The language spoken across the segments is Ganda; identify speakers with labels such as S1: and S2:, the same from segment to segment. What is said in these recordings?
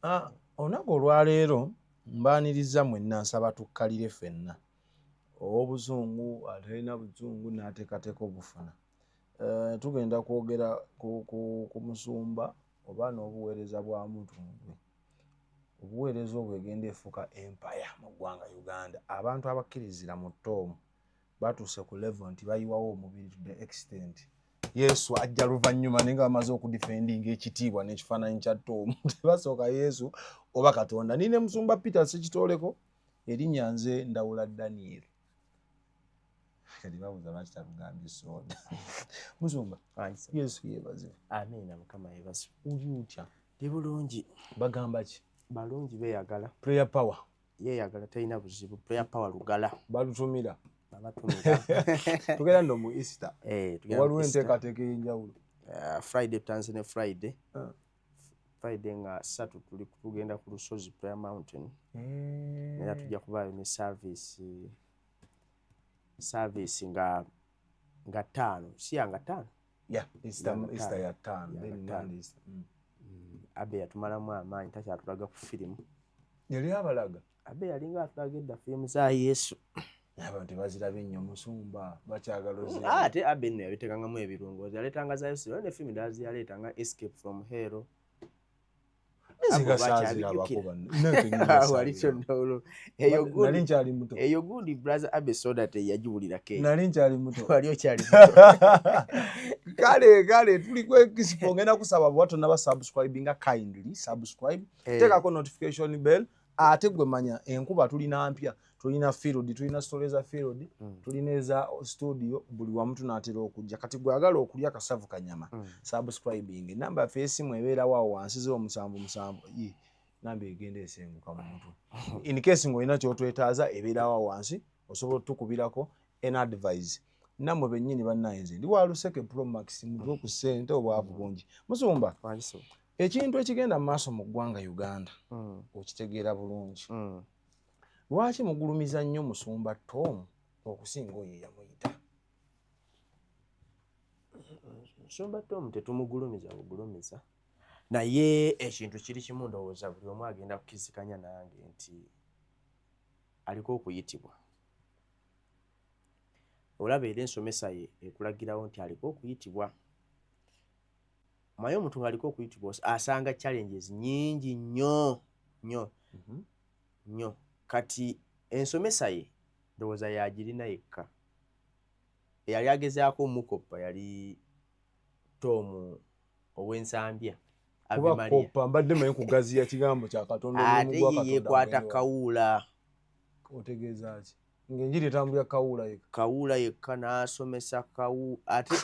S1: Ah, olunaku olwaleero mbaaniriza mwenna, nsaba tukkalire ffenna. Ow'obuzungu, atalina buzungu n'ateekateeka obufuna. Tugenda kwogera ku musumba oba n'obuweereza bwa Mutundwe. Obuweereza obwo egenda efuuka empire mu ggwanga Uganda. Abantu abakkirizira mu Tom batuuse ku level nti bayiwawo omubiri to the extent Yesu ajja luvannyuma, naye nga bamaze okudefendinga ekitiibwa n'ekifaananyi kya Tom, tebasooka Yesu oba Katonda. Nine musumba Peter Ssekitooleko, erinnya nze Ndawula Daniel. Kati babuuza lwaki talugambye soda. Musumba, Yesu yeebazibwe.
S2: Amiina, Mukama yeebazibwe.
S1: Uli otya?
S2: Ndi bulungi.
S1: Bagamba ki?
S2: Balungi, beeyagala.
S1: Prayer Power.
S2: Yeeyagala, talina buzibu. Prayer Power lugala.
S1: Balutumira.
S2: Babatumira.
S1: Tugenda nno mu Easter.
S2: Eh, tugenda mu
S1: Waliwo
S2: Easter.
S1: enteekateeka ey'enjawulo?
S2: Friday tutandise ne Friday.
S1: Ah.
S2: Friday nga 3 tuli tugenda ku lusozi Prayer Mountain. Era tujja kubaayo ne service nga 5, si ya nga 5?
S1: Yeah, Easter,
S2: Ya nga
S1: Easter
S2: 5.
S1: ya 5.
S2: Ya
S1: Then
S2: nga 5.
S1: Monday Easter.
S2: Abe yatumalamu amaanyi, takyatulaga ku firimu.
S1: Yali abalaga?
S2: Abe yalinga atulaga edda firimu za Yesu.
S1: Naye abantu tebazirabye nnyo, musumba, bakyagala oziraba.
S2: Ah, ate Abe nno yabiteekangamu ebirungo, yaleetanga za Yesu ne firimu endala zeyaleeta nga Escape from Hell.
S1: Nezinga
S2: Abo
S1: saazirabako
S2: bakyabijjukira.
S1: banno. Nange nnyina
S2: Wali
S1: saaziraba.
S2: kyonna olwo. Eyo
S1: Nali
S2: gundi,
S1: nkyali muto.
S2: eyo gundi brother Abe Soda teyagiwulirako eyo.
S1: Nali nkyali muto.
S2: Wali okyali muto.
S1: Kale tuli ku Expo, ngenda kusaba bw'oba tonnaba subscribinga, kindly subscribe.
S2: Eh.
S1: Teekako notification bell, ate gwe manya enkuba tulina mpya, tulina field, tulina story za field, tulina eza studio, buli wamu tunaatera okujja. Kati gwe agala okulya kasavu kanyama, subscribing. Enamba yaffe y'essimu ebeerawo awo wansi, 077, ye namba egenda esenguka mu mutwe. In case ng'olina ky'otwetaaza, ebeerawo awo wansi, osobola otutukubirako an advice. Nammwe bennyini bannaye, nze ndi wa Luseke Pro Max, mutwe ku ssente, obwavu bungi. Musumba,
S2: Wangi.
S1: ekintu ekigenda mu maaso mu ggwanga Uganda okitegeera bulungi? Lwaki mugulumiza nnyo musumba Tom okusinga oyo eyamuyita?
S2: Musumba Tom tetumugulumiza bugulumiza, naye ekintu kiri kimu, ndowooza buli omu agenda kukkiriziganya nange nti aliko okuyitibwa. Olaba era ensomesa ye ekulagirawo nti aliko okuyitibwa. Omanyi omuntu ng'aliko okuyitibwa asanga challenges nnyingi nnyo nnyo nnyo. Kati ensomesa ye ndowooza yagirina yekka. Eyali agezaako omukoppa yali Tom ow'Ensambya, Ave
S1: Kuba
S2: Maria.
S1: koppa, mbadde manyi kugaziya kigambo kya Katonda,
S2: Ate
S1: omulimu gwa
S2: ye
S1: Katonda
S2: yeekwata
S1: mugende wa-
S2: kawuula.
S1: Otegeeza ki, ng'enjiri etambulira kawuula yekka?
S2: Kawuula yekka, n'asomesa kawu, ate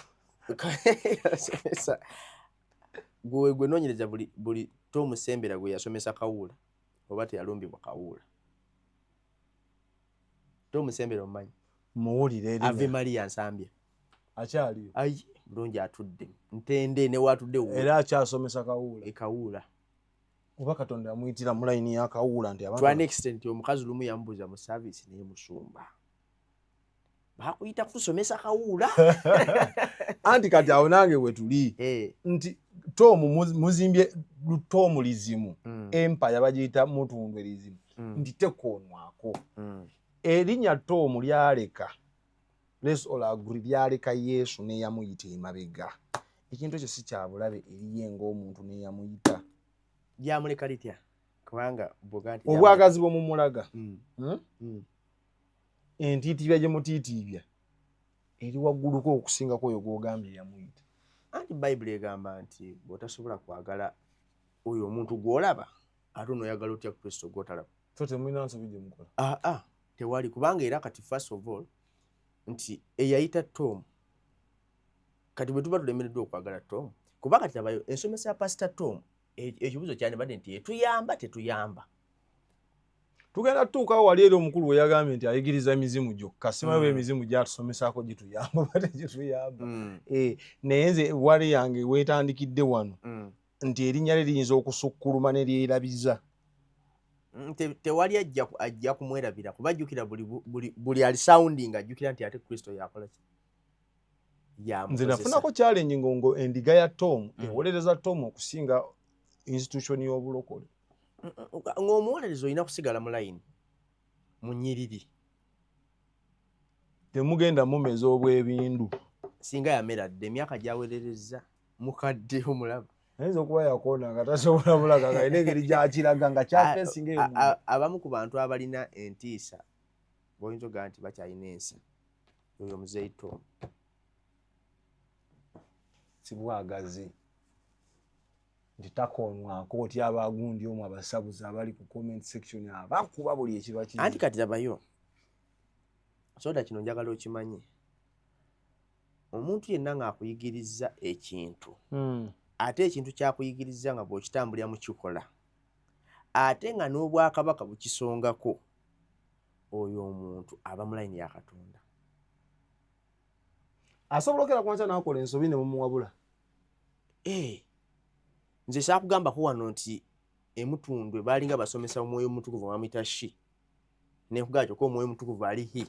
S2: asomesa gwe noonyereza buli Tom Sembera gwe yasomesa kawuula oba teyalumbibwa kawuula. Tom Sembera omumanyi?
S1: Muwulire
S2: Ave
S1: erinnya.
S2: Maria Nsambya.
S1: Akyaliyo?
S2: Ayi, bulungi, atudde ntende ne waatudde wuwe.
S1: Era akyasomesa kawuula?
S2: E kawuula.
S1: Oba Katonda yamuyitira mu layini ya kawuula nti
S2: To an
S1: abantu
S2: extent omukazi lumu yambuuza mu service, naye musumba, bakuyita kusomesa kawuula?
S1: Anti kati awo nange we tuli nti Tom muzimbye lutomulizimu, empire bagiyita mutundwerizimu, nti tekoonwako. Erinnya Tom lyaleka, let's all agree, lyaleka Yesu n'eyamuyita emabega. Ekintu ekyo si kyabulabe eriye ng'omuntu n'eyamuyita?
S2: Lyamuleka litya? Kubanga bwoga nti
S1: Obwagazi bwomumulaga, Entiitiibya gye mutiitiibya eri wagguluko okusingako oyo gw'ogambye yamuyita.
S2: Anti Bayibuli egamba nti bw'otasobola kwagala oyo omuntu gw'olaba, ate onooyagala otya Kristo gw'otalaba?
S1: So temulina nsobi gye mukola?
S2: Aa, tewali, kubanga era kati first of all nti eyayita Tom, kati bwe tuba tulemereddwa okwagala Tom, kuba kati tabayo ensomesa ya Pasita Tom, ekibuuzo kyandibadde nti etuyamba, tetuyamba?
S1: Tugenda tutuukawo wali eri omukulu we yagambye nti ayigiriza mizimu gyokka, simanyi oba emizimu gyatusomesaako gituyamba oba tegituyamba. Eh, naye nze wali yange weetandikidde wano nti erinnya lye liyinza okusukkuluma ne lyerabiza.
S2: Tewali ajja kumwerabira, kuba ajjukira buli ali sounding ajjukira nti ate Kristo yakola ki?
S1: Nze
S2: Yamukozesa.
S1: Nafunako challenge ngo endiga ya Tom ewolereza Tom okusinga institution y'obulokole.
S2: Ng'omuwolereza olina kusigala mu layini, mu nnyiriri.
S1: Temugenda mumeza obwebindu.
S2: Singa yamera dde, emyaka gyawerereza, mukadde, omulaba.
S1: Ayinza okuba yakoona nga tasobola bulaga, nga alina engeri gyakiraga nga kyafesinga eyo.
S2: Abamu ku bantu abalina entiisa boyinza ogamba nti bakyalina ensa, oyo omuzeeyi Tom.
S1: Sibwagazi nti takoonwako oti abagundi omu abasabuzi abali ku comment section abakuba buli ekiba
S2: kizi. Anti kati labayo soda, kino njagala okimanye, omuntu yenna ng'akuyigiriza ekintu, ate ekintu kyakuyigiriza nga bw'okitambulira mu kikola, ate nga n'obwakabaka bukisongako, oyo omuntu aba mu layini ya Katonda.
S1: Asobola okera kwanca n'akola ensobi ne mumuwabula.
S2: Eh, nze saakugambako wano nti emutundwe baalinga basomesa omwoyo omutukuvu bamuyita she, nenkugamba kyokka omwoyo omutukuvu ali he.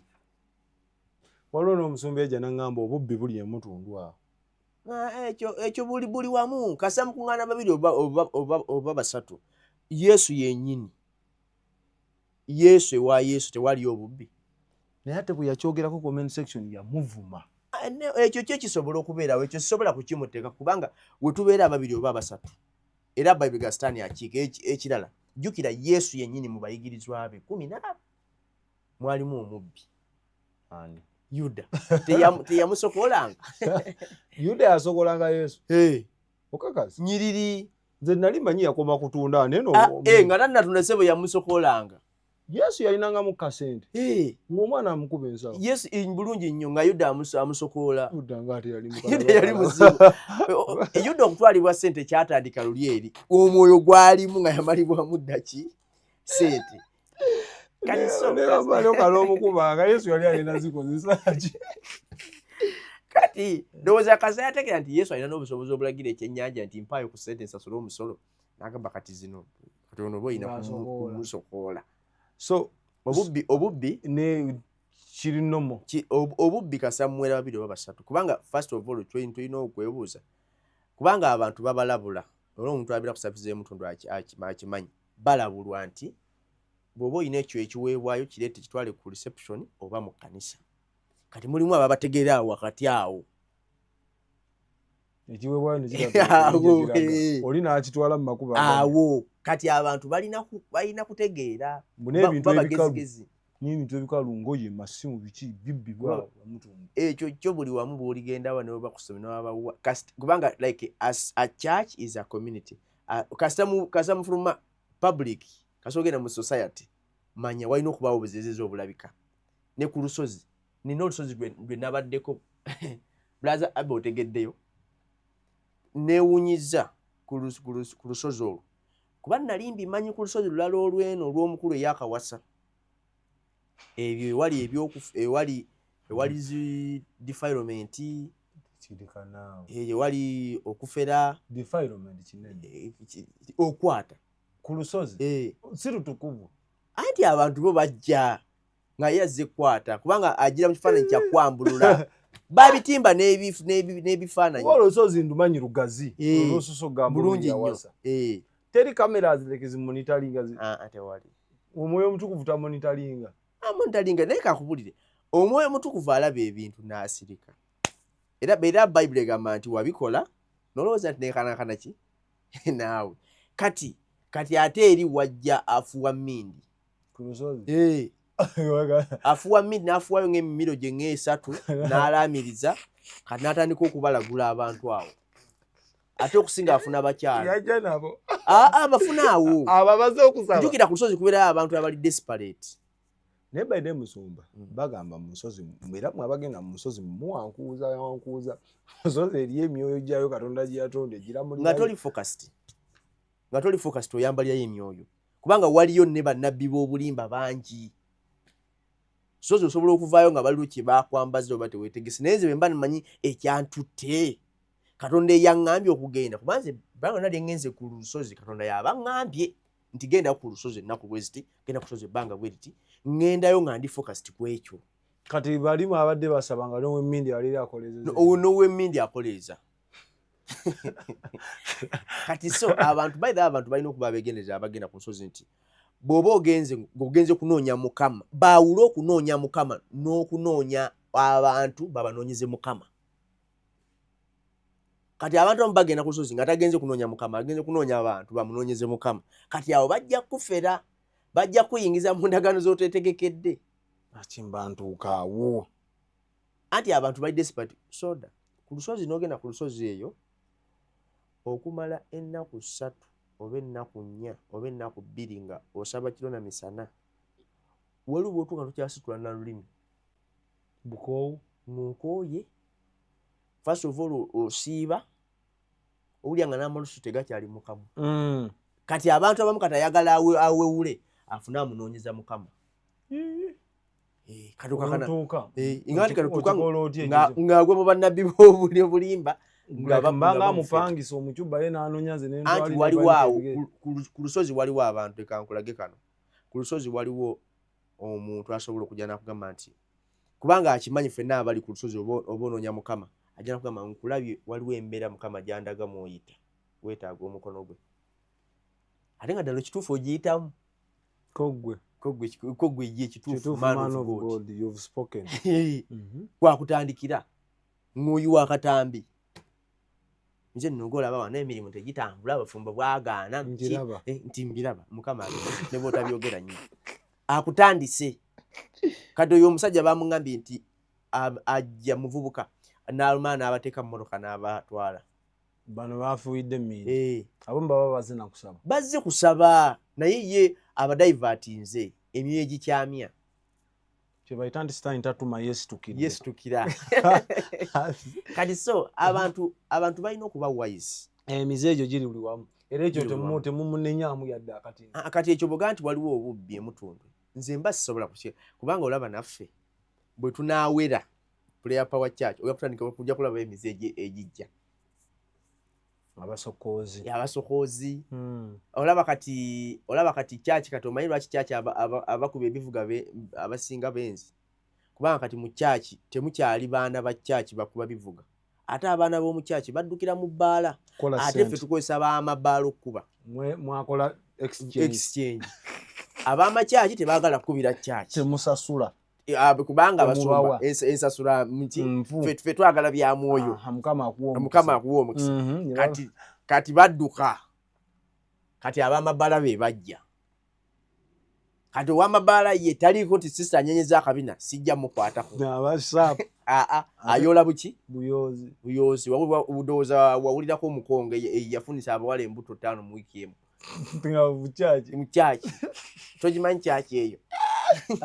S1: Waliwo n'omusumba ejja naŋŋamba obubbi buli emutundu awo.
S2: Ah, ekyo buli wamu, kasa mukuŋŋaana babiri oba basatu. Yesu yennyini, Yesu, ewa Yesu tewaliyo obubbi.
S1: Naye ate bwe yakyogerako, comment section yamuvuma.
S2: Ah, ekyo kyo kisobola okubeerawo, ekyo sisobola kukimuteeka, kubanga we tubeera ababiri oba abasatu, era Bayibuli ga Sitaani akiika. Ekirala, jjukira Yesu yennyini mu bayigirizwa be 10 mwalimu omubbi.
S1: Ani?
S2: Yuda. Teyamusokolanga?
S1: Yuda yasokolanga Yesu? Okakasi?
S2: Nyiriri.
S1: Nze nali manyi yakoma kutunda naye no.
S2: Ah, eh, nga tannatunda, sebo, yamusokolanga.
S1: Yesu yalinangamu kasente ng'omwana amukuba ensawo.
S2: Yesu bulungi nnyo, nga Yuda amusokoola.
S1: Yuda nga ate yali
S2: Yuda yali muzibu. Yuda okutwalibwa sente kyatandika luli eri omwoyo gwalimu nga yamalibwamu ddaki sente. Kati so
S1: kalomukubanga Yesu yali alina zikozesa ki?
S2: Kati ndowooza kasa yategeera nti Yesu alina n'obusobozi obulagira ekyennyanja nti mpaayo ku sente nsasule omusolo, n'agamba kati zino, kati ono oba olina
S1: Ng'asokoola.
S2: kumusokoola.
S1: So
S2: Obubbi
S1: ne kiri nomo.
S2: Obubbi kasa muwera babiri oba basatu, kubanga first of all tulina okwebuuza, kubanga abantu babalabula, olwa omuntu abeera ku service y'emutundu akimanyi, balabulwa nti bw'oba olina ekyo ekiweebwayo kireete, kitwale ku reception oba mu kkanisa. Kati mulimu ababategeera awo wakati awo.
S1: Ekiweebwayo
S2: Awo,
S1: nekiraga
S2: eh.
S1: oli n'akitwala mu makubo
S2: awo. Kati abantu balina kutegeera.
S1: Mbu n'ebintu
S2: Ba
S1: ebikalu
S2: bagezigezi.
S1: N'ebintu ebikalu, ngoye, masimu, biki bibbibwa omutundu.
S2: Ekyo kyo buli wamu bw'oligenda wa ne bakusomera babawa, kubanga like as a church is a community. Kasita mufuluma public, kasita ogenda mu society, manya walina okubaawo obuzeezezi obulabika. Ne ku lusozi, nina olusozi lwe nabaddeko, brother Abe, otegeddeyo, neewunyiza ku lusozi olwo, kuba nali mbimanyi ku lusozi lulala olw'eno olw'omukulu eyakawasa ebyo ewali ebyokufu, ewali zi defilement.
S1: Kirika naawe.
S2: Ewali okufera.
S1: Defilement kinene.
S2: Okwata.
S1: Ku lusozi?
S2: Eh.
S1: Si lutukuvu.
S2: Anti abantu bo bajja nga ye azze kukwata, kubanga agira mu kifaananyi kya kwambulula, babitimba n'ebifaananyi.
S1: Kuba olusozi ndumanyi lugazi.
S2: Eh,
S1: olusoso gamba
S2: bulungi nnyo.
S1: yawasa.
S2: Eh,
S1: teri kamera like zimonitoringa
S2: ah, ah, tewali.
S1: Omwoyo omutukuvu tamonitoringa?
S2: Amonitoringa, naye kakubulire, omwoyo omutukuvu alaba ebintu n'asirika. Era Bayibuli egamba nti wabikola nolowooza nti nekanakana ki naawe. Kati ate eri wajja afuwa mindi.
S1: Ku lusozi?
S2: Eh, afuwa mindi n'afuwayo ng'emimiro gye ng'esatu n'alaamiriza. Kati n'atandika okubalagula abantu awo, ate okusinga afuna bakyala.
S1: Yajja nabo?
S2: Aa, bafuna awo.
S1: Abo abaze okusaba?
S2: Jjukira ku lusozi kubeerayo abantu abali desperate.
S1: Naye baide musumba, bagamba mu nsozi, era mwe abagenda mu nsozi muwankuuza wankuuza nsozi, eri emyoyo gyayo Katonda gye yatonda egiramulirayo.
S2: Nga toli focused, oyambalirayo emyoyo, kubanga waliyo ne bannabbi b'obulimba bangi. Sozi osobola okuvaayo nga baliwo kye bakwambaza oba teweetegese. Naye nze bwe mba nmanyi ekyantutte, Katonda eyaŋŋambye okugenda, kuba nze banga nali ŋŋenze ku lusozi, Katonda yaba ŋŋambye nti genda ku lusozi ennaku bwe ziti, genda ku lusozi ebbanga bwe riti, ŋŋendayo nga ndi focused ku ekyo.
S1: Kati balimu abadde basaba nga n'owemmindi aliira akolezeza.
S2: N'owemmindi akoleeza. Kati so abantu, by the way, abantu balina okuba abeegendereza abagenda ku nsozi, nti bw'oba ogenze ng'ogenze kunoonya Mukama, baawule okunoonya Mukama n'okunoonya abantu babanoonyeze Mukama. Kati abantu abamu bagenda ku nsozi nga tagenze kunoonya Mukama, agenze kunoonya abantu bamunoonyeze Mukama. Kati awo bajja kufera, bajja kuyingiza mu ndagaano z'oteetegekedde.
S1: Akimba ntuukaawo.
S2: Anti abantu bali desperate. Soda ku lusozi, n'ogenda ku lusozi eyo okumala ennaku 3 oba ennaku 4 oba ennaku 2 nga osaba kiro na misana, waliwo bw'otuuka tokyasitula na lulimi.
S1: Bukoowu.
S2: Ng'okooye. First of all, osiiba owulira nga n'amalusu tegakyali mu kamwa. Kati abantu abamu kati ayagala awewule afune amunoonyeza Mukama. Eh, kati okakana
S1: Olutuuka.
S2: Nga nti kati otuuka
S1: okikola otya? Ekyo
S2: ng'agwa mu bannabbi b'obuli obulimba nga
S1: mbanga
S2: nga bamufera.
S1: Amupangisa omucuba ye n'anoonya nze
S2: Anti
S1: nentwalira.
S2: Waliwo awo ku lusozi waliwo abantu, leka nkulage kano. Ku lusozi waliwo omuntu asobola okujja n'akugamba nti, kubanga akimanyi ffenna abali ku lusozi, oba onoonya Mukama, ajja nakugamba, "Nkulabye, waliwo embeera Mukama gy'andaga mw'oyita, weetaaga omukono gwe," ate nga ddala ekituufu ogiyitamu.
S1: Koggwe.
S2: Ko gwe ye kituufu.
S1: Kituufu.
S2: Man
S1: Man
S2: of
S1: of
S2: God.
S1: God, you've spoken.
S2: Kwakutandikira ng'oyiwa akatambi, nze nno ng'olaba wano emirimu tegitambula, abafumbo bwagaana.
S1: Nkiraba.
S2: Nti mbiraba, Mukama abiraba, ne bw'otabyogera nnyo akutandise. Kati oyo omusajja bamuŋambye nti ajja muvubuka n'alumala n'abateeka mu motoka n'abatwala.
S1: Bano bafuuyidde emmindi.
S2: Eh.
S1: Abamu baba bazze nakusaba.
S2: Bazze kusaba, naye ye abadaivatinze emyoyo egikyamya.
S1: Kyebayita nti sitaani tatuma, yeesitukidde.
S2: Yesitukira. Kati so abantu balina okuba wise.
S1: Emize egyo giri buli wamu, era ekyo
S2: Giri buli wamu.
S1: temumunenyamu yadde akatini.
S2: Ah, kati ekyo bwogaa nti waliwo obubbi emutundwe, nze mba sisobola kuki, kubanga olaba naffe bwe tunaawera Prayer Power Church, oya kutandika kujja kulaba emize egijja.
S1: Abasokoozi.
S2: Abasokoozi. Olaba kati church, kati omanyi lwaki church abakuba ebivuga abasinga benzi? Kubanga kati mu church temukyali baana ba church bakuba bivuga, ate abaana b'omu church baddukira mu bbaala.
S1: Kola
S2: Ate ffe
S1: sente.
S2: tukozesa b'amabaala okukuba.
S1: Mwakola exchange.
S2: Exchange. Ab'amakyaki tebaagala kukubira church.
S1: Temusasula.
S2: Kubanga
S1: Temubawa.
S2: abasumba ensasula nti
S1: Nfu.
S2: ffe twagala bya mwoyo.
S1: Aha, Mukama akuwa omukisa.
S2: Mukama akuwa omukisa. Kati badduka, kati ab'amabaala be bajja. Kati ow'amabaala ye taliiko nti sisita anyenyeza akabina, sijja mukwatako.
S1: Aba sharp.
S2: Aa, ayoola buki?
S1: Buyoozi.
S2: Buyoozi. Ndowooza wawulirako omukonge yafunisa abawala embuto 5 mu wiiki emu.
S1: Nga bukyaki.
S2: Mu kyaki, togimanyi kyaki eyo?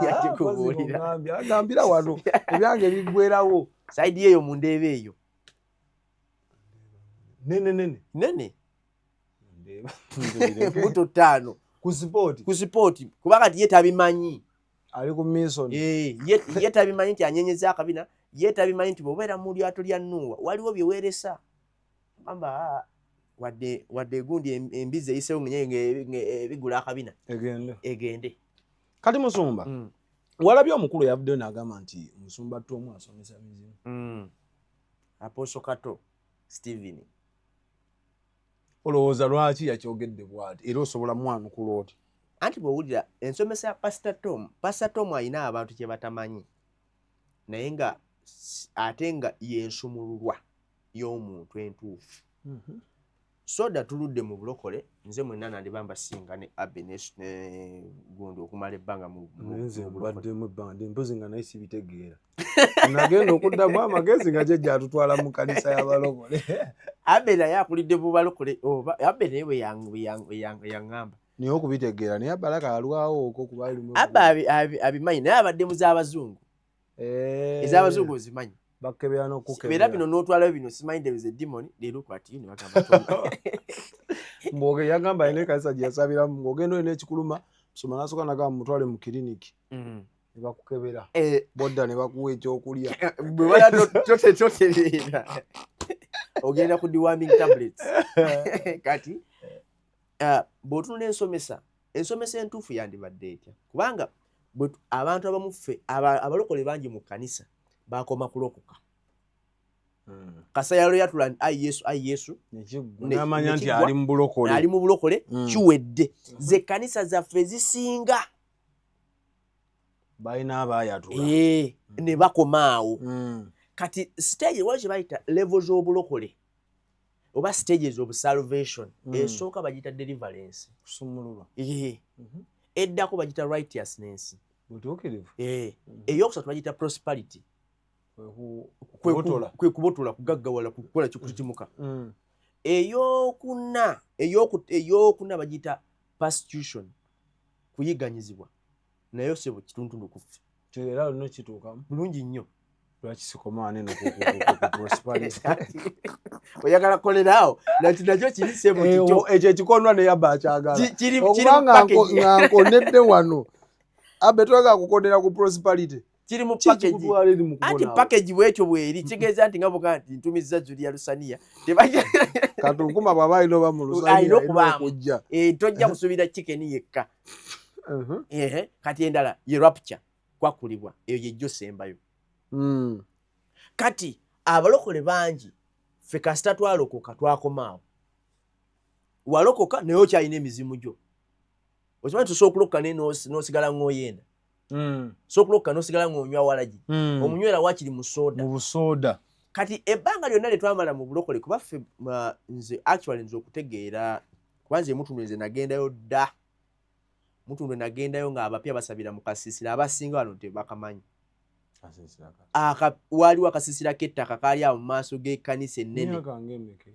S2: Yagikubuulira.
S1: Agambira wano ebyange biggwerawo.
S2: Side eyo mu ndeeba eyo.
S1: Nene nene.
S2: Nene.
S1: Ndeeba.
S2: Embuto 5.
S1: Ku spot.
S2: Ku spot, kuba kati ye tabimanyi.
S1: Ali ku mission.
S2: Eh, ye tabimanyi nti anyenyeza akabina, ye tabimanyi nti bw'obeera mu lyato lya Nuuwa waliwo bye weeresa. Gamba, "Ah, wadde egundi embizi eyiseewo ebigula akabina."
S1: Egende.
S2: Egende.
S1: Kati musumba, walabye omukulu yavuddeyo n'agamba nti musumba Tomu asomesa mizimu.
S2: Apostle Kato Steven.
S1: Olowooza lwaki yakyogedde bw'ati, era osobola mwanukula oti?
S2: Anti bw'owulira ensomesa ya Pastor Tom, Pastor Tom alina abantu kye batamanyi, naye nga ate nga yensumululwa y'omuntu entuufu. Soda tuludde mu bulokole, nze mwenna nandiba mbasinga ne Abe ne gundi okumala ebbanga
S1: Nze
S2: mu bulokole.
S1: mbaddemu ebbanga ndi mpozi nga naye sibitegeera, nagenda okuddamu amagezi nga jjajja atutwala mu kanisa y'abalokole.
S2: Abe naye akulidde mu balokole, oba Abe naye bwe yaŋŋamba.
S1: Naye okubitegeera, naye abalaka alwawo okwo kuba alimu.
S2: Abe abimanyi, naye abadde mu z'abazungu. Ez'abazungu ozimanyi.
S1: Bakebera n'okukebera.
S2: Era bino n'otwalayo bino, simanyi there is a demon, they look at you ne bagamba Tom.
S1: Mbwoge yagamba alina ekanisa gye yasabiramu, ng'ogenda olina ekikuluma, musoma n'asooka nagamba mutwale mu kiriniki ne bakukebera, bodda ne bakuwa ekyokulya.
S2: Bwe bala totereera, ogenda ku deworming tablets. Kati bw'otunula ensomesa entuufu yandibadde etya? Kubanga abantu abamu ffe abalokole bangi mu kkanisa bakoma kulokoka. Kasayalo yatula ayi Yesu, ayi Yesu.
S1: N'amanya nti ali mu bulokole.
S2: Ali mu bulokole. Kiwedde. Ze kanisa zaffe ezisinga
S1: balina abayatula
S2: ne bakoma awo. Kati stage waliwo kye bayita level z'obulokole oba stages of salvation. Esooka bagiyita deliverance,
S1: kusumululwa.
S2: Eddako bagiyita righteousness,
S1: butuukirivu.
S2: Eyokusatu bagiyita prosperity.
S1: Kubotola.
S2: Kwe kubotola, kugaggawala, kukola kikutitimuka. Eyokuna bagiyita persecution, kuyiganyizibwa. Naye sebo kituntundu kuffe.
S1: Era olina okituukamu.
S2: Bulungi nnyo.
S1: Lwaki sikoma neno ku prosperity?
S2: Oyagala kukolera awo nakyo kiri sebo kikyo.
S1: Ekyo ekikonwa naye aba akyagala.
S2: Kiri mu
S1: okubanga
S2: package.
S1: Nga nkonedde wano, abe twagala kukonera ku prosperity.
S2: Kiri mu package.
S1: Kikutwala eri mu
S2: Anti
S1: kubonaawo.
S2: Package bwekyo bweri kitegeeza nti nga bugaa nti ntumizza Julia Lusaniya.
S1: Katunkuma bw'aba alina oba mu Lusaniya
S2: Alina
S1: alina
S2: okubaamu.
S1: okujja.
S2: Tojja kusuubira chicken yekka. Ehe, kati endala ye rapture, kwakulibwa, eyo yejjo sembayo. Kati abalokole bangi ffe kasita twalokoka twakomaawo. Walokoka naye okyalina emizimu gyo. Okimanyi tusobola okulokoka naye n'osigala ng'oyenda, osobola okulokoka n'osigala ng'onywa walagi, omunywera wakiri mu soda.
S1: Mu busooda.
S2: Kati ebbanga lyonna lye twamala mu bulokole, kuba ffe nze actually nze okutegeera, kuba nze Mutundwe nze nagendayo dda. Mutundwe nagendayo ng'abapya basabira mu kasiisira. Abasinga wano tebakamanyi. Waliwo akasiisira k'ettaka kaali awo mu maaso g'ekkanisa ennene.
S1: Myaka ng'emeka?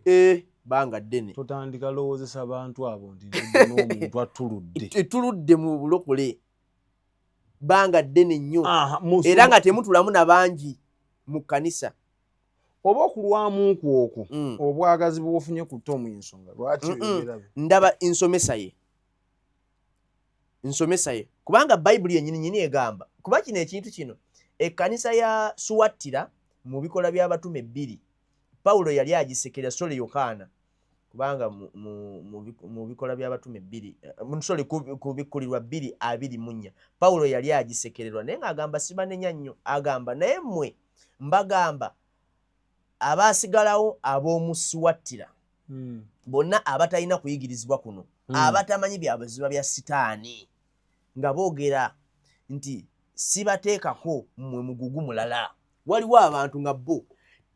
S2: Banga ddene.
S1: Totandika lowoozesa bantu abo nti ntudde n'omuntu attuludde.
S2: Tuludde mu bulokole banga ddene nnyo.
S1: Aha,
S2: era nga temutulamu na bangi mu kkanisa.
S1: Oba okulwamu kwo okwo, obwagazi bw'ofunye ku Tomu, ensonga lwaki oyogera
S2: Ndaba nsomesa ye, nsomesa ye, kubanga Bayibuli yennyini nyini egamba, kuba kino ekintu kino ekkanisa ya Suwatira mu Bikola by'Abatume 2, Pawulo yali agisekera, sole Yokaana, kubanga mu Bikola by'Abatume 2, sorry, ku Bikkulirwa 2:24, Pawulo yali agisekererwa naye ng'agamba sibanenya nnyo. Agamba naye mmwe mbagamba abaasigalawo ab'omu Suwatira, bonna abatalina kuyigirizibwa kuno, abatamanyi bya buziba bya Sitaani, nga boogera nti sibateekako mmwe mugugu mulala. Waliwo abantu nga bo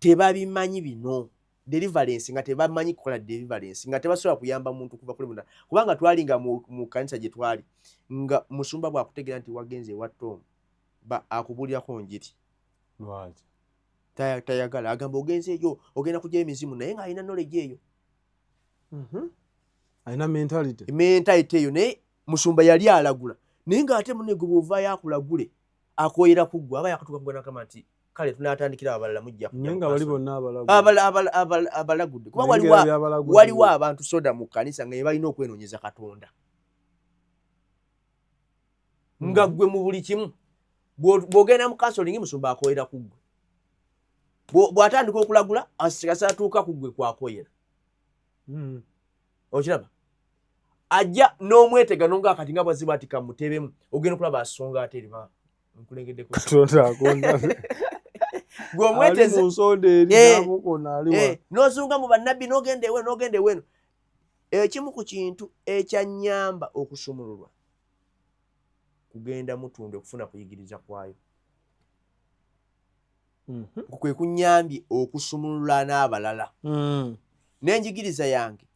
S2: tebabimanyi bino, deliverance, nga tebamanyi kukola deliverance, nga tebasobola kuyamba muntu kuva kuli munda. Kubanga twali nga mu kanisa gye twali, nga musumba bw'akutegeera nti wagenze ewa Tom, ba akubuulirako njiri.
S1: Lwaki?
S2: Tayagala, agamba ogenze eyo ogenda kujja emizimu, naye ng'alina knowledge eyo.
S1: Alina mentality.
S2: Mentality eyo, naye musumba yali alagula, naye ng'ate munne gwe bw'ovaayo akulagule akoyera kuggwa, aba yakatuuka kugwa nakama nti kale tunaatandikira abalala mujja kujja
S1: naye
S2: mu
S1: nga bali
S2: maaso.
S1: Bonna abalagudde.
S2: Abalagudde kuba
S1: Naye
S2: waliwo
S1: ng'era by'abalagudde.
S2: Waliwo abantu soda mu kkanisa nga balina okwenoonyeza Katonda, nga ggwe mu buli kimu. Bw'ogenda mu counseling, musumba akoyera ku ggwe. Bw'atandika okulagula asikasa atuuka ku ggwe kwakoyera. Okiraba ajja n'omwetega nonga kati nga bwazibwa ati kamutebemu, ogenda okulaba asonga ate erima nkulengeddeko.
S1: Katonda akonda.
S2: Gwe
S1: Ali
S2: omweteze.
S1: mu nsonda eri n'amukona ali wa
S2: N'ozunga mu bannabbi, n'ogenda ewe, n'ogenda eweno. Ekimu ku kintu ekyannyamba okusumululwa kugenda Mutundwe okufuna kuyigiriza kwayo. Kwe kunyambye okusumulula n'abalala. N'enjigiriza yange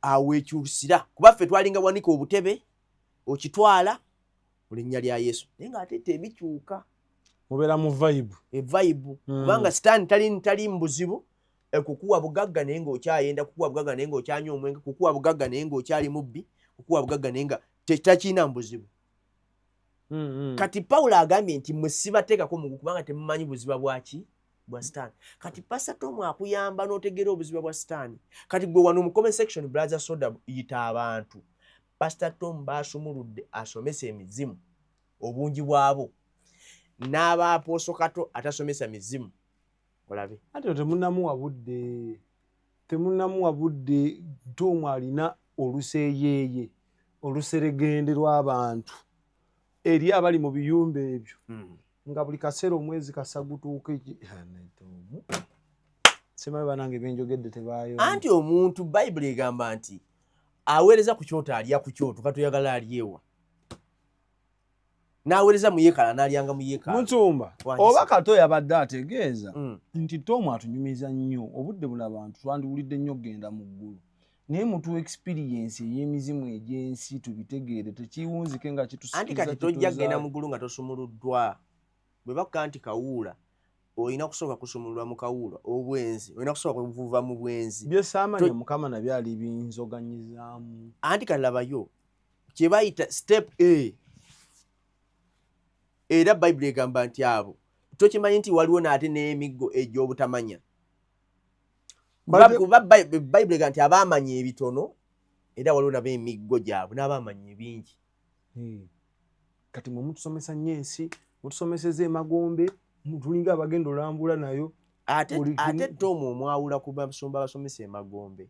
S2: awo ekyusira, kuba ffe twalinga wanika obutebe okitwala mu linnya lya Yesu, naye ng'ate tebikyuka.
S1: Mubeera mu vibe.
S2: E vibe. Kubanga Sitaani tali mu buzibu kukuwa bugagga naye ng'okyayenda, kukuwa bugagga naye ng'okyanywa omwenge, kukuwa bugagga naye ng'okyali mubbi, kukuwa bugagga naye nga takiina mu buzibu. Kati Pawulo agambye nti mwe sibateekako mugu kubanga temumanyi buziba bwaki bwa Sitaani. Kati Pastor Tom akuyamba n'otegeera obuziba bwa Sitaani. Kati gwe wano mu comment section, brother Soda, yita abantu Pastor Tom basumuludde asomesa emizimu, obungi bwabo, n'abapooso kato atasomesa mizimu, olabe.
S1: Ate temunnamuwa budde, temunnamuwa budde. Tomu alina oluseeyeeye, oluseregende lw'abantu eri abali mu biyumba ebyo, nga buli kaseera omwezi kasagutuuka. Tomu. Simanyi banange byenjogedde tebaayo.
S2: Anti omuntu Bayibuli egamba nti aweereza ku kyoto alya ku kyoto, katoyagala alyewa n'aweereza mu yeekala n'alyanga mu yeekala.
S1: Musumba,
S2: Wandise.
S1: oba Kato yabadde ategeeza nti Tom atunyumiza nnyo obudde buno, abantu twandiwulidde nnyo okugenda mu ggulu, naye mutuwa experience ey'emizimu egy'ensi tubitegeere, tekiwunzike nga
S2: Anti
S1: kitusikiriza.
S2: Kati tojja kugenda
S1: Kituzaala.
S2: mu ggulu nga tosumuluddwa. Bwe bakuga nti kawuula, olina kusooka kusumululwa mu kawuula. Obwenzi, olina kusooka kuva mu bwenzi.
S1: Byesaamanya Mukama nabyo ali binzoganyizaamu.
S2: Anti kati labayo kye bayita step A. Era Bayibuli egamba nti abo tokimanyi nti waliwo n'ate n'emiggo egy'obutamanya. Kuba Bayibuli egamba nti abaamanya ebitono era waliwo nabo emiggo gyabwe, n'abaamanya ebingi.
S1: Kati mwe mutusomesa nnyo ensi, mutusomeseza emagombe, tulinga abagenda olambula nayo.
S2: Ate
S1: Buli kimu.
S2: Ate Tom omwawula ku basumba abasomesa emagombe,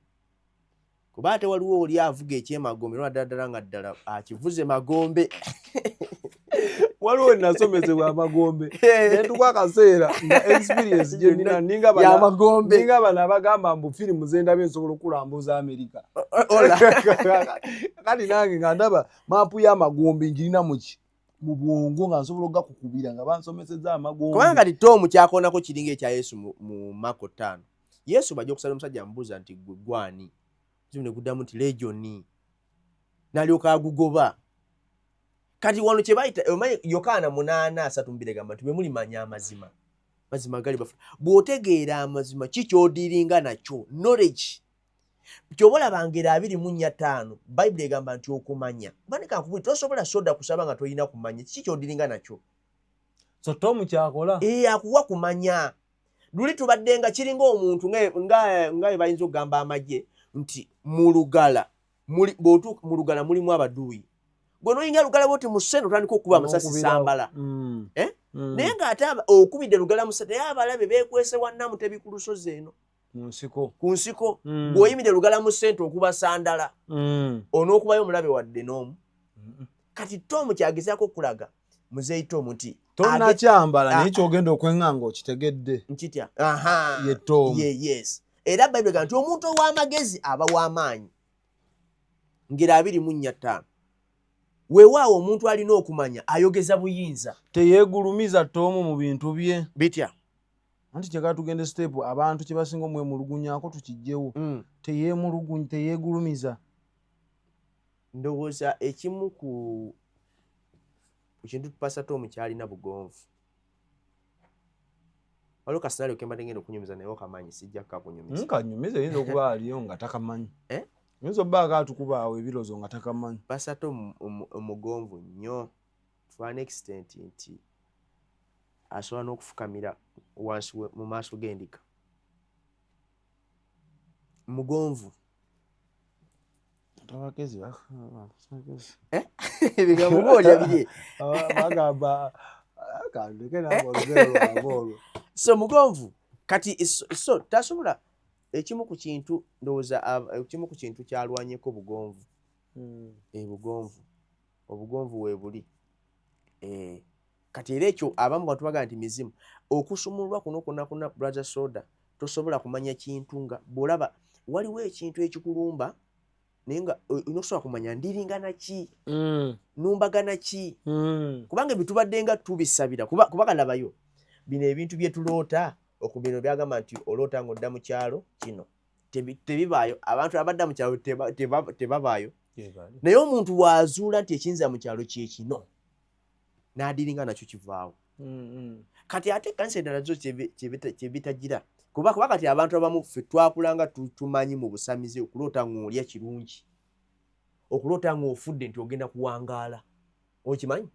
S2: kuba ate waliwo oli avuga ekyemagombe nwa ddala ddala nga ddala akivuze magombe.
S1: Waliwo nasomesebwa amagombe nentuka akaseera nga experience gye nina ninga
S2: yamagombe.
S1: Ninga bano abagamba mbu firimu zendabye nsobola okulambuza Amerika.
S2: Ola.
S1: Kati nange nga ndaba maapu y'amagombe ngirina muki mu bwongo nga nsobola okugakukubira nga bansomeseza amagombe.
S2: Kubanga kati Tom kyakoonako kiringa ekya Yesu mu Mako 5. Yesu bajja okusala omusajja amubuuza nti gwe gwani, muzimu ne guddamu nti legioni, n'alyoka agugoba. Kati wano kye bayita, omanyi Yokaana 8:32 egamba nti bwe mulimanya amazima, mazima gali bafu. Bw'otegeera amazima, ki ky'odiringa nakyo? Knowledge. Kyoba olaba ngeri 24:5, Bayibuli egamba nti okumanya, kuba ne kankubuli tosobola soda kusaba nga tolina kumanya. Kiki ky'odiringa nakyo?
S1: So Tom kyakola.
S2: Ee, akuwa kumanya. Luli tubadde nga kiringa omuntu nga bwe bayinza okugamba amagye nti mu lugala bw'otuuka mu lugala mulimu abaduuyi, gwe n'oyingira lugala bwoti mu ssente otandika okukuba amasasi.
S1: N'okubirawo.
S2: Sambala. Eh? Naye ng'ate okubidde lugala mu ssente, naye abalabe beekwese wannamutebi ku lusozi eno.
S1: Mu nsiko.
S2: Ku nsiko. Bw'oyimidde lugala mu ssente okuba sandala, onookubayo omulabe wadde n'omu. Kati Tom kyagezaako okulaga muzeeyi Tom nti
S1: Tonakyambala, naye
S2: Ah.
S1: kyogenda okweŋŋanga okitegedde.
S2: Nkitya. Aha.
S1: Ye Tom.
S2: Ye, yes. Era Bayibuli egamba nti omuntu ow'amagezi aba w'amaanyi. Ngeri 24:5, weewaawo omuntu alina okumanya ayogeza buyinza.
S1: Teyeegulumiza Tom mu bintu bye.
S2: Bitya?
S1: Anti kyagala tugende step, abantu kye basinga omwemulugunyako tukijjewo. Teyeemulugunya, teyeegulumiza.
S2: Ndowooza ekimu ku kintu Pastor Tom kyalina bugonvu. Waliwo ka scenario kembadde ngenda okunyumiza naye okamanyi, sijja kukakunyumiza.
S1: Nkanyumiza, eyinza okuba aliyo nga takamanyi.
S2: Eh?
S1: Oyinza obbaako atukubaawo ebirozo nga takamanyi.
S2: Pastor Tom omugonvu nnyo to an extent nti asobola n'okufukamira wansi mu maaso g'endiga. Mugonvu.
S1: Abagezi.
S2: Ebigambo boolya biri.
S1: Bagamba kandeke nange olugero lwange olwo.
S2: So mugonvu kati so tasobola, ekimu ku kintu ndowooza ekimu ku kintu kyalwanyeko bugonvu. Bugonvu, obugonvu weebuli. Kati era ekyo abamu bantu bagamba nti mizimu. Okusumululwa kuno kwonna kwonna, brother soda, tosobola kumanya kintu nga bw'olaba waliwo ekintu ekikulumba, naye nga olina okusobola kumanya ndiringana ki, numbagana ki, kubanga ebyo tubadde nga tubisabira. Kuba kalabayo bino ebintu bye tuloota, okubino byagamba nti oloota ng'odda mu kyalo kino, tebibaayo. Abantu abadda mu kyalo tebabaayo, naye omuntu bw'azuula nti ekiyinza mu kyalo kye kino n'adiringa nakyo, kivaawo. Kati ate ekkanisa endala zo kyebitagira, kuba kati abantu abamu ffe twakulanga tumanyi mu busamize okuloota ng'olya kirungi, okuloota ng'ofudde nti ogenda kuwangaala, okimanyi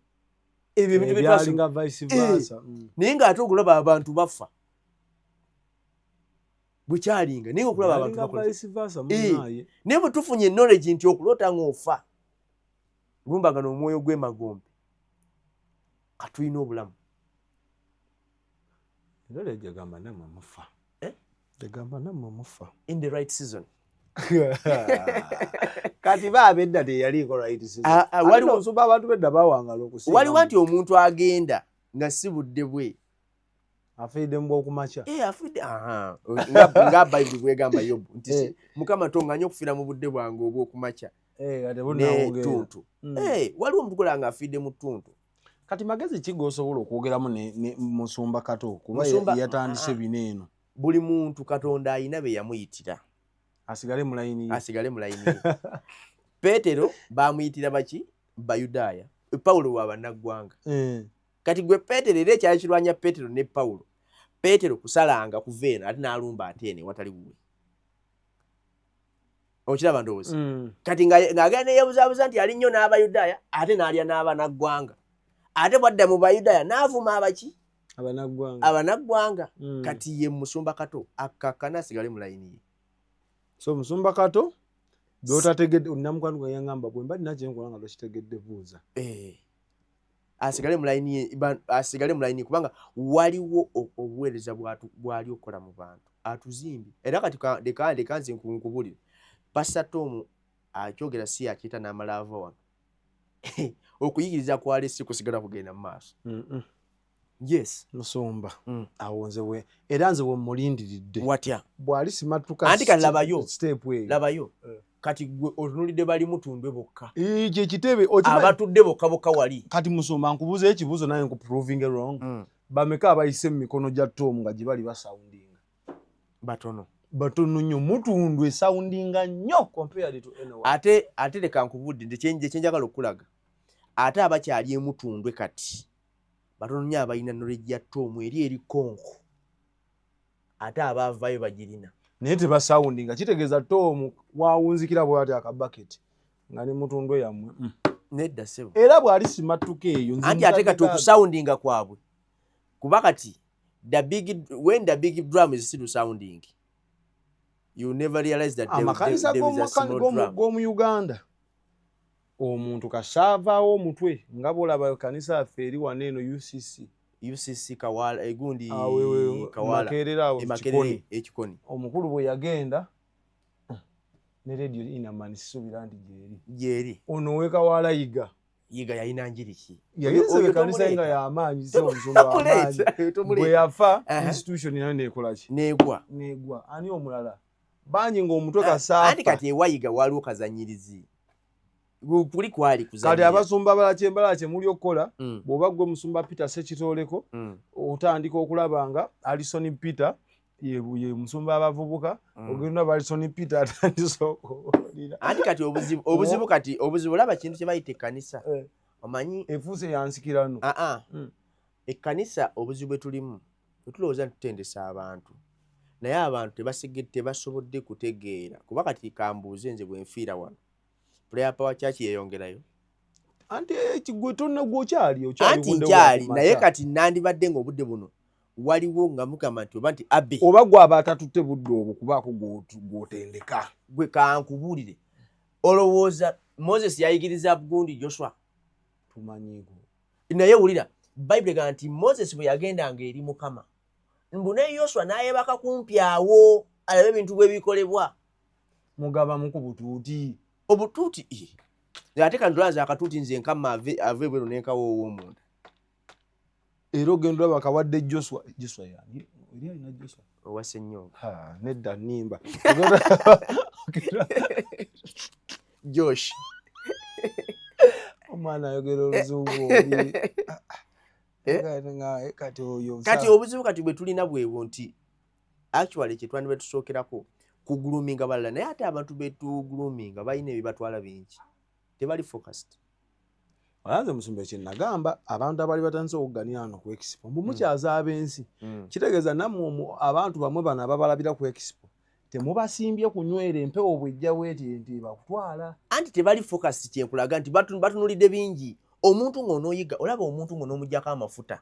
S2: ebyo ebintu bye
S1: Ebyalinga vice versa.
S2: Naye ng'ate okulaba abantu bafa bwekyalinga, naye ngaokulaba abantu
S1: Byalinga
S2: bakola
S1: vice versa munaaye.
S2: Naye bwe tufunye knowledge nti okuloota ng'ofa lumbagana omwoyo gw'emagombe, katulina obulamu.
S1: Era lejagamba nammwe mufa.
S2: Eh?
S1: Egamba nammwe mufa.
S2: In the right season.
S1: Kati baaba edda teyaliiko right season.
S2: Ah, ah,
S1: Ate nsumba abantu bedda bawangala okusinga.
S2: Waliwo nti omuntu agenda nga si budde bwe.
S1: Afiiridde mu bwokumakya.
S2: Eh, afudde, aha, nga Bayibuli bwegamba Yobu nti Mukama, tonganya okufiira mu budde bwange obw'okumakya.
S1: Eh, kati bunnawungeera.
S2: N'ettuntu. Eh, waliwo omuntu gola nga afiidde mu ttuntu.
S1: Kati magezi ki g'osobola okwogeramu ne musumba Kato, kuba yatandise bino eno?
S2: Buli muntu Katonda ayina be yamuyitira.
S1: Asigale mu layini ye.
S2: Asigale mu layini ye. Peetero bamuyitira baki? Bayudaaya. Pawulo wa bannaggwanga. Kati gwe Peetero, era ekyali kirwanya Peetero ne Pawulo, Peetero kusalanga kuva eno ate n'alumba ate eno ewatali wuwe. Okiraba ndowooza? Kati ng'agenda neyeebuzaabuza nti ali nnyo n'Abayudaaya, ate n'alya n'abanaggwanga, ate bwadda mu Bayudaaya n'avuma abaki?
S1: Abanaggwanga.
S2: Abanaggwanga. Kati ye musumba Kato akkakkana, asigale mu layini ye.
S1: So musumba Kato, byotategedde, namukwano gwe yaŋŋamba, bwe mba nina kyenkola nga tokitegedde, buuza.
S2: Eh. Asigale mu layini ye, asigale mu layini ye, kubanga waliwo obuweereza bw'ali okukola mu bantu, atuzimbye. Era kati leka nze nkubulire, Pastor Tom akyogera, si akiyita n'amala ava wano, okuyigiriza kwali si kusigala kugenda mu maaso. Yes.
S1: Musumba, awo nze we, era nze we mulindiridde.
S2: Watya?
S1: Bw'ali simatuka.
S2: Anti kati labayo.
S1: Step eyo.
S2: Labayo.
S1: Eh.
S2: Kati gwe otunulidde bali mutundwe bokka.
S1: Ekyo ekitebe
S2: abatudde bokka bokka wali.
S1: Kati musumba, nkubuuza ekibuuzo naye nkuprovinge wrong. Bameka abayise mu mikono gya Tom nga gye bali basoundinga?
S2: Batono.
S1: Batono nnyo. Mutundwe esoundinga nnyo compared to anyone.
S2: Ate leka nkubudde nze kyenjagala okulaga, ate abakyali emutundwe kati batono nnyo abalina knowledge ya Tom eri konko, ate abaavayo bagirina.
S1: Naye tebasoundinga. Kitegeeza Tom wawunzikira bwati akabaketi nga ne mutundwe yammwe.
S2: Nedda ssebo.
S1: Era bw'ali simatuka eyo, nze
S2: Anti ate kati
S1: mutaddeko
S2: okusoundinga kwabwe, kuba kati the big when the big drum is still sounding, you never realize that
S1: Amakanisa
S2: there is a small drum.
S1: g'omu Uganda, omuntu kasaavaawo omutwe, nga bwolaba kanisa yaffe eri wano eno UCC.
S2: UCC Kawala, egundi.
S1: Awo
S2: Kawala.
S1: Makerere awo.
S2: E Makerere.
S1: Kikoni.
S2: Ekikoni.
S1: Omukulu bwe yagenda ne Radio Inaman, sisuubira nti gyeri.
S2: Gyeri.
S1: Ono owekawala Yiga.
S2: Yiga yalina njiri ki?
S1: Yagenze
S2: Oyo
S1: ekanisa nga
S2: tomuleeta.
S1: y'amaanyi, se omusumba w'amaanyi.
S2: Tomuleeta, tomuleeta.
S1: Bwe yafa,
S2: Aha.
S1: institution nayo nekola ki?
S2: Negwa.
S1: Negwa. Ani omulala? Bangi ng'omutwe
S2: Anti
S1: kasaafa.
S2: Kati ewayiga waliwo kazanyirizi, kuli kwali
S1: Kati
S2: kuzanyira.
S1: abasumba abalala, kyembalala kyemuli okukola, bw'oba gwe musumba Peter Sekitoleko, otandika okulaba nga Alison Peter ye musumba abavubuka, ogenda olaba Alison Peter atandise okuwulira.
S2: Anti kati obuzibu kati obuzibu, olaba kintu kye bayita ekkanisa, omanyi,
S1: Efuuse yansikirano.
S2: Aa, ekkanisa obuzibu bwe tulimu, tetulowooza nti tutendesa abantu, naye abantu tebasobodde kutegeera. Kuba kati kambuuze, nze bwe nfiira wano, Prayer Power Church yeeyongerayo?
S1: Anti gwe tonna, gwe okyali okyali
S2: Anti
S1: budde
S2: nkyali,
S1: bwa
S2: naye
S1: kumakya.
S2: Kati nandibadde ng'obudde buno waliwo nga mugamba nti oba nti abe
S1: Oba gwe aba atatutte budde obwo kubaako gw'otendeka.
S2: Gwe kankubuulire, olowooza Moses yayigiriza gundi Joshua?
S1: Tumanyiiko.
S2: Naye wulira, Bayibuli egamba nti Moses bwe yagendanga eri Mukama, mbu ne Yoswa n'ayebaka kumpi awo alabe ebintu bwe bikolebwa.
S1: Mugabamu ku butuuti.
S2: Obutuuti, eh. Ate kantulanze akatuuti, nze nkamma ave ebweru nenkawa ow'omunda.
S1: Era ogenda olaba kawadde Joswa. Joswa yani eri alina Joswa?
S2: Owa Ssenyonga.
S1: Ha, nedda, nnimba.
S2: Josh.
S1: Omwana ayogera oluzungu oli.
S2: Eh?
S1: Kati oyo
S2: Kati obuzibu kati bwe tulina bwebwo nti actually kyetwandiba tusookerako kugroominga balala, naye ate abantu betugroominga balina ebibatwala bingi, tebali focused.
S1: Olanze musumba, kyenagamba abantu abaali batandise okugganira wano ku expo, mbu mukyaza ab'ensi, kitegeeza nammwe abantu bamwe bano ababalabira ku expo temubasimbye kunywera empewo bwejja bweti nti bakutwala.
S2: Anti tebali focused, kyenkulaga nti batunulidde bingi. Omuntu ng'onooyiga, olaba omuntu ng'onoomugyako amafuta,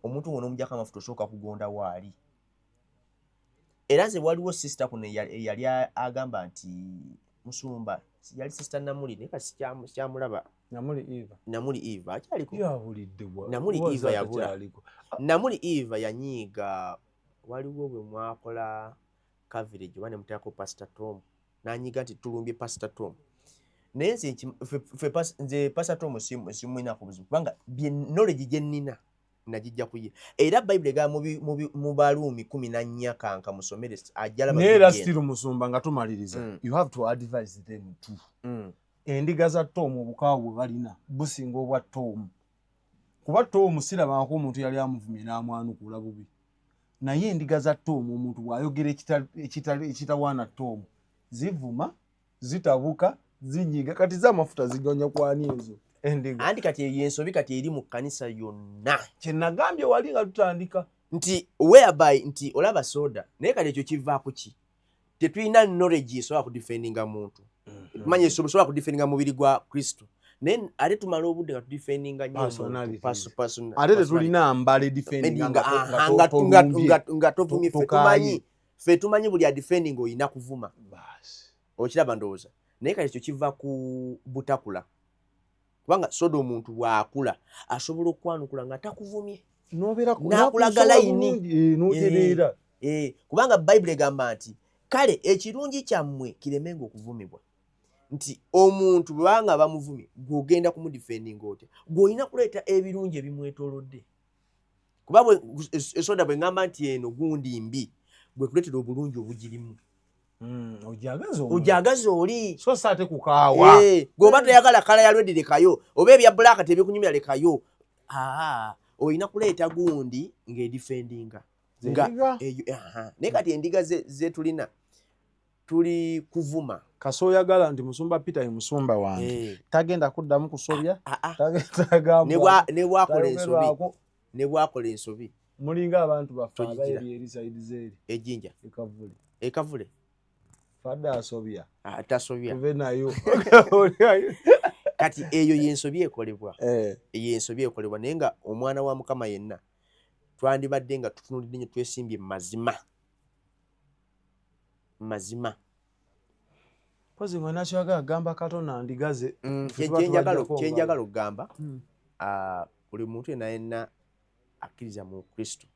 S2: omuntu ng'onoomugyako amafuta osooka kugonda waali. Era nze waliwo sister kuno eyali agamba nti musumba, yali Sister Namuli, naye kati sikyamulaba.
S1: Namuli Eva.
S2: Namuli Eva akyaliko?
S1: Yabulidde.
S2: Namuli Eva yabula.
S1: Akyaliko.
S2: Namuli Eva yanyiiga, waliwo bwe mwakola coverage oba ne muteekako Pastor Tom, n'anyiiga nti tulumbye Pastor Tom. Naye nze nze Pastor Tom simwinaako buzibu, kubanga bye knowledge gye nnina. Nagijja kuye. Era Bayibuli egamba mu Baruumi 14, kanka musomere, ajja laba
S1: Naye era
S2: video eno.
S1: still, musumba, nga tumaliriza, you have to advise them too. Endiga za Tom, obukaawu bwe balina businga obwa Tom, kuba Tom sirabangako omuntu yali amuvumye n'amwanukula bubi. Naye endiga za Tom, omuntu bw'ayogera ekitawaana Tom, zivuma, zitabuka, zinyiga. Kati z'amafuta zigonya kwani ezo endiga?
S2: Anti kati eyo ensobi kati eri mu kkanisa yonna.
S1: Kyenagambye wali nga tutandika.
S2: Nti whereby nti olaba soda, naye kati ekyo kivaako ki? Tetulina knowledge esobola kudefendinga muntu. Tumanye esobola kudefendinga mubiri gwa Kristo, naye ate tumala obudde nga tudefendinga nnyo omuntu.
S1: Personalities. Ate
S2: personality.
S1: tetulina mbala edefendinga.
S2: Aha, nga tovumye. Ffe
S1: tokaaye.
S2: tumanyi, ffe tumanyi buli adefending olina kuvuma. Okiraba, ndowooza. Naye kati ekyo kiva ku butakula, kubanga soda omuntu bw'akula asobola okwanukula nga takuvumye. N'akulaga layini.
S1: N'otereera.
S2: Kubanga Bayibuli egamba nti kale ekirungi kyammwe kiremenga okuvumibwa, nti omuntu bwebanga bamuvumye, gw'ogenda kumudefendinga otya? Gw'olina kuleeta ebirungi ebimwetoolodde, kuba esoda bwe ŋŋamba nti eno gundi mbi, gwe tuleetera obulungi obugirimu.
S1: Ojagaza omuntu.
S2: Ojagaza oli.
S1: So si ate kukaawa.
S2: Gweoba toyagala colour ya red, lekayo, oba ebya black tebikunyumira, lekayo. Aa, olina kuleeta gundi ng'edefendinga nga
S1: Endiga.
S2: eyo. Aha. Naye kati endiga zetulina tuli kuvuma.
S1: Kase oyagala nti musumba Peter ye musumba wange, tagenda kuddamu kusobya.
S2: Ah, ah.
S1: Tagamba.
S2: Ne bwakola ensobi, ne bwakola ensobi.
S1: Mulinga abantu baffe
S2: Togigira.
S1: abaeri eri side zeeri.
S2: Ejjinja.
S1: Ekavule.
S2: Ekavule.
S1: Fadde asobya.
S2: Ah, tasobya.
S1: Tuve nayo.
S2: Kati eyo yensobi ekolebwa. Eyo ensobi ekolebwa, naye nga omwana wa Mukama yenna twandibadde nga tutunulidde nnyo, twesimbye mazima, mazima.
S1: Pozi nga nakyagala gamba Katonda ndigaze. Ffe tuba tubajjako.
S2: Kyenjagala okugamba, buli muntu yenna yenna akkiriza mu Kristo,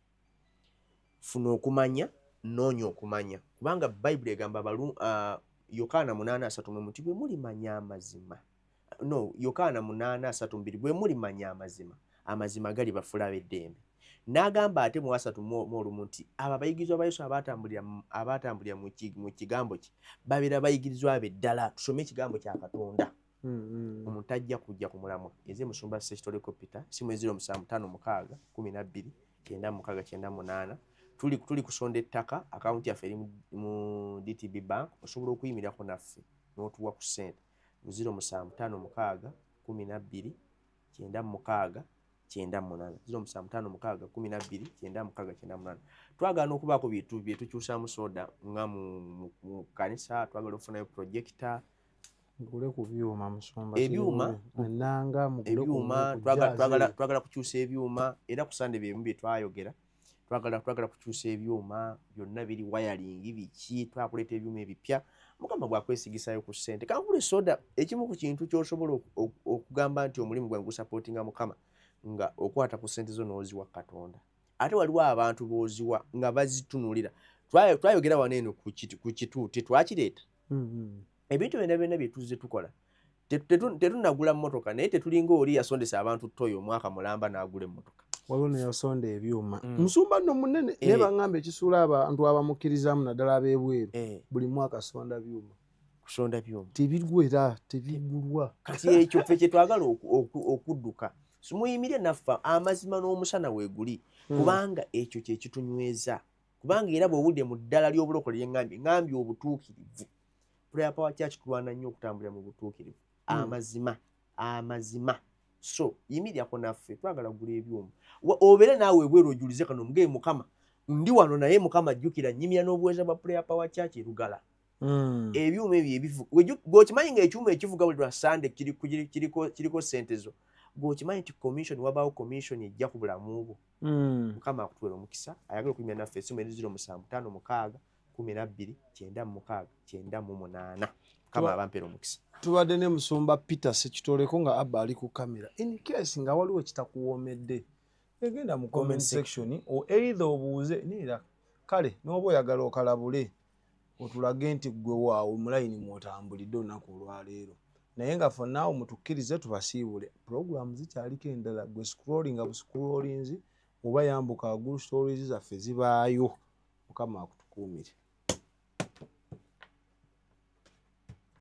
S2: funa okumanya, noonya okumanya, kubanga Bayibuli egamba Yokaana 8:31 nti bwe mulimanya amazima, no, Yokaana 8:32, bwe mulimanya amazima, amazima gali bafuula b'eddembe. N'agamba ate mu 31 nti abo abayigirizwa ba Yesu abatambulira mu kigambo kye babeera bayigirizwa be ddala. Tusome ekigambo kya Katonda. Omuntu ajja kujja ku mulamwa. Eze musumba Ssekitoleko Peter, simu 0756 12 96 98. Tuli kusonda ettaka. Akawunti yaffe eri mu DTB Bank. Osobola okuyimirako naffe n'otuwa ku ssente mu 0756 12 96 98, 0756 12 96 98. Twagala n'okubaako byetukyusaamu soda nga mu kanisa twagala okufunayo projector.
S1: Mugule ku byuma, musumba.
S2: Ebyuma.
S1: Enanga mugule ku
S2: Ebyuma.
S1: ku
S2: Twagala
S1: jazz.
S2: Twagala kukyusa ebyuma, era ku Sande byemu bye twayogera. Twagala kukyusa ebyuma byonna biri wiring biki, twakuleeta ebyuma ebipya. Mukama bwakwesigisayo ku ssente, kankule soda. Ekimu ku kintu ky'osobola okugamba nti omulimu gwange gusupportinga Mukama, nga okwata ku ssente zo n'oziwa Katonda. Ate waliwo abantu b'oziwa nga bazitunuulira. Twayogera wano eno ku kituuti twakireeta. Ebintu byonna byonna bye tuzze tukola, tetunagula mmotoka, naye tetulinga oli yasondesa abantu toyo omwaka mulamba n'agula emmotoka.
S1: Waliwo neyasonda ebyuma. Musumba nno munene, naye baŋŋamba ekisuula abantu abamukkirizaamu, naddala ab'ebweru, buli mwaka sonda byuma.
S2: Kusonda byuma.
S1: Tebigwera, tebigulwa.
S2: Kati ekyo ffe kyetwagala okudduka. Simuyimire naffe amazima n'omusana weeguli, kubanga ekyo kyekitunyweza, kubanga era bw'owulire mu ddala ly'obulokole lyeŋŋambye, ŋŋambye obutuukirivu. Prayer Power Church tulwana nnyo okutambulira mu butuukirivu, amazima, amazima. So yimirirako naffe, twagala kugula ebyuma. Obeere naawe ebweru ojulize kano, omugee Mukama ndi wano, naye Mukama jjukira nnyimira n'obuweereza bwa Prayer Power Church erugala. Ebyuma ebyo ebivuga, gweokimanyi ng'ekyuma ekivuga buli lwa Sande kiriko ssente zo, gweokimanyi nti commission, wabaawo commission ejja ku bulamu bwo. Mukama akutuwera omukisa. Ayagala okuyimira naffe, esimu eri 0756 12 96 98. Mukama abampeera omukisa.
S1: Tubadde ne musumba Peter Ssekitoleko nga abba ali ku kamera. In case nga waliwo ekitakuwoomedde, egenda mu comment section o either obuuze neera kale n'oba oyagala okalabule, otulage nti ggwe waawe mulayini mw'otambulidde olunaku olwaleero. Naye nga for now mutukkirize tubasiibule, puroguramu zikyaliko endala. Gwe scrollinga buscrollinzi. Oba yambuka waggulu, stories zaffe zibaayo. Mukama akutukuumire.